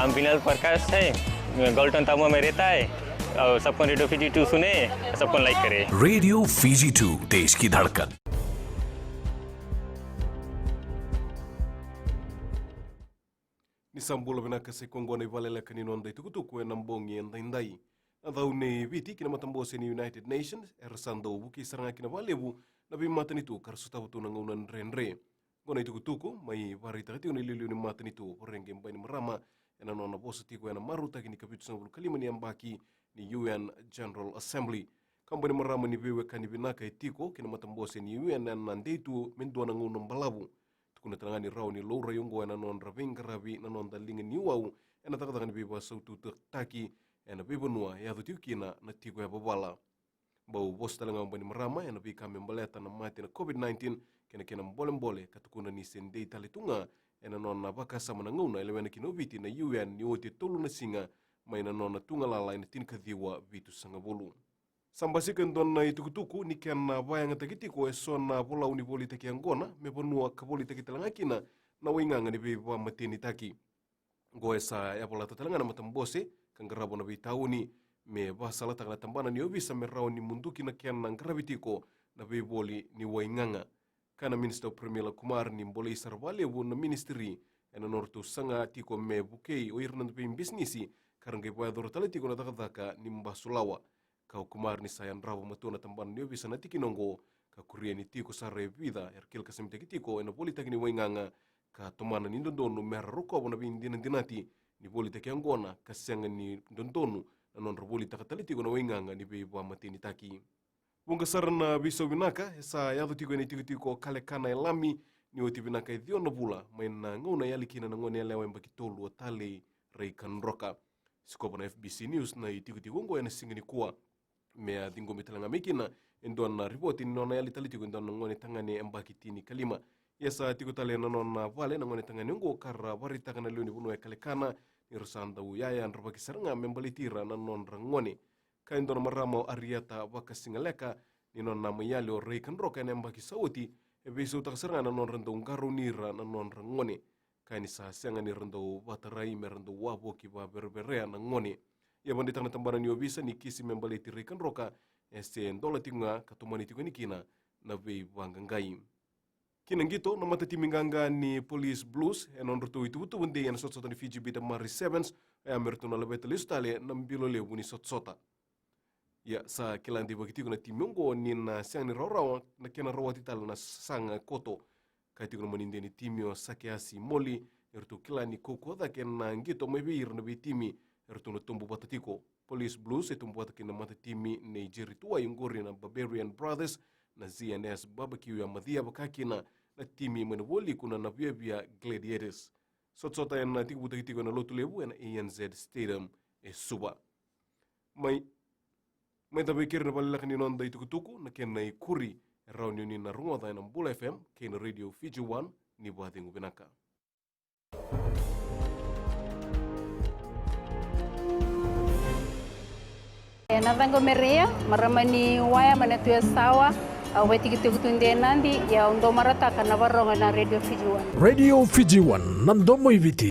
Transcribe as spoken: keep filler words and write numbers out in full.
नाम विनल प्रकाश है, मैं गोल्टन तामुआ में रहता है। और सबको रेडियो फिजी टू सुने, सबको लाइक करे। रेडियो फिजी टू, देश की धड़कन। Ni sa bula vinaka, sa i koya oqo na ivakaleleka ni noda itukutuku ena bogi edaidai. Na cau nei Viti ki na matabose ni United Nations era sa dau vukei sara ga kina vakalevu na veimatanitu ka ra sotava tu na gauna dredre. Oqo na itukutuku mai vakaraitaka tiko na iliuliu ni matanitu o Voreqe Bainimarama ena nona vosa tiko ena marautaki ni ikavitusagavulu ka lima ni yabaki ni U N General Assembly. Kaya o Bainimarama ni veiwekani vinaka e tiko ki na matabose ni U N ena dei tu me dua na gauna balavu. Tukuna tale ga ni rawa ni laurai oqo ena nodra veiqaravi na noda liga ni wau ena cakacaka ni veivakasaututaki ena veivanua e yaco tiko kina na tiko yavavala. Bau vosa tale ga o Bainimarama ena veika me baleta na mate na COVID nineteen kei na kena bolebole, ka tukuna ni se dei tale tu ga ena nona vakasama na gauna e lewena kina o Viti na U N ni oti e tolu na siga mai na nona tu galala ena tinikaciwa vitusagavulu. Sa basika e dua na itukutuku ni kena vakayagataki tiko eso na volau ni volitaki yaqona me vanua ka volitaki tale ga kina na waigaga ni veivakamatenitaki. Oqo e sa yavalata tale ga na matabose ka qarava na veitauni me vakasalataka na tabana ni ovisa me rawa ni muduki na kena qaravi tiko na veivoli ni waigaga. Kaya na Minisita o Pramila Kumar ni bolei sara vakalevu na ministry ena nodratou saga tiko me vukei o ira na veibisinisi ka ra qai vakayacora tale tiko na cakacaka ni basulawa. Kaya o Kumar ni sa yadrava matua na tabana ni ovisa na tikina oqo ka kuria ni tiko sara e vica era kila kasamitaki tiko ena volitaki ni waigaga ka tomana ni dodonu me ra rokova na veidinadinati ni volitaki yaqona ka sega ni dodonu na nodra volitaka tale tiko na waigaga ni veivakamatenitaki. Vuqa sara na veisau vinaka e sa yaco tiko ena itikotiko o Kalekana e Lami ni oti vinaka e ciwa na vula mai na gauna e yali kina na gone yalewa yabaki tolu o Talei Raikadroka. Sikova na F B C News na itikotiko oqo ena siga nikua me a ciqomi tale ga mai kina e dua na ripoti ni nona yali tale tiko e dua na gone tagane yabaki tinikalima. Ia sa tiko tale ena nona vale na gone tagane oqo ka ra vakaraitaka na lewe ni vanua e Kalekana ni ra sa dau yayadravaki sara ga me baleti ira na nodra gone. Kaya e dua na marama o Arieta Vakasigaleka ni nona mai yali o Raikadroka ena yabaki sa oti e veisautaka sara ga na nodra dau qarauni ira na nodra gone. Kaya ni sa sega ni ra dau vakatarai me ra dau wavoki vakavereverea na gone. Ia vakadeitaka na tabana ni ovisa ni kisi me baleti Raikadroka e se dola tiko ga ka tomani tiko yani kina na veivaqaqai. Ki na qito, na matatimi qaqa ni Police Blues e nodratou ituvatuva dei ena sotasota ni Fiji Bitter Murray Sevens, oya me ratou na laveta lesu tale na bilo levu ni sotasota. Ia sa kila deivaki tiko na timi oqo ni na sega ni rawarawa na kena rawati tale na sasaga koto. Kaya tiko na manidei ni timi o Sakeasi Moli ni ratou kila ni kaukauwa cake na qito mai vei ira na veitimi eratou na tubu vata tiko. Police Blues e tubu vata kei na matatimi nei Jerry Tuwai oqori na Barbarian Brothers, na Z N S Barbecue ya Macia, vaka kina na timi mai na Vualiku na Naviavia Gladiators. Sotasota ena tekivutaki tiko ena Lotulevu ena A N Z Stadium e Suva. Mai, mai cava e keri na valeleka ni noda itukutuku, na kena ikuri e rawa ni oni na rogoca ena Bula F M kei na Radio Fiji One. Ni vakacegu vinaka. E na caqo Mereia, marama ni Waya mai na Tuyasawa. Au vaitikotiko tu de Nadi, ia au dau marataka na varogo na Radio Fiji One. Radio Fiji One, na domo i Viti.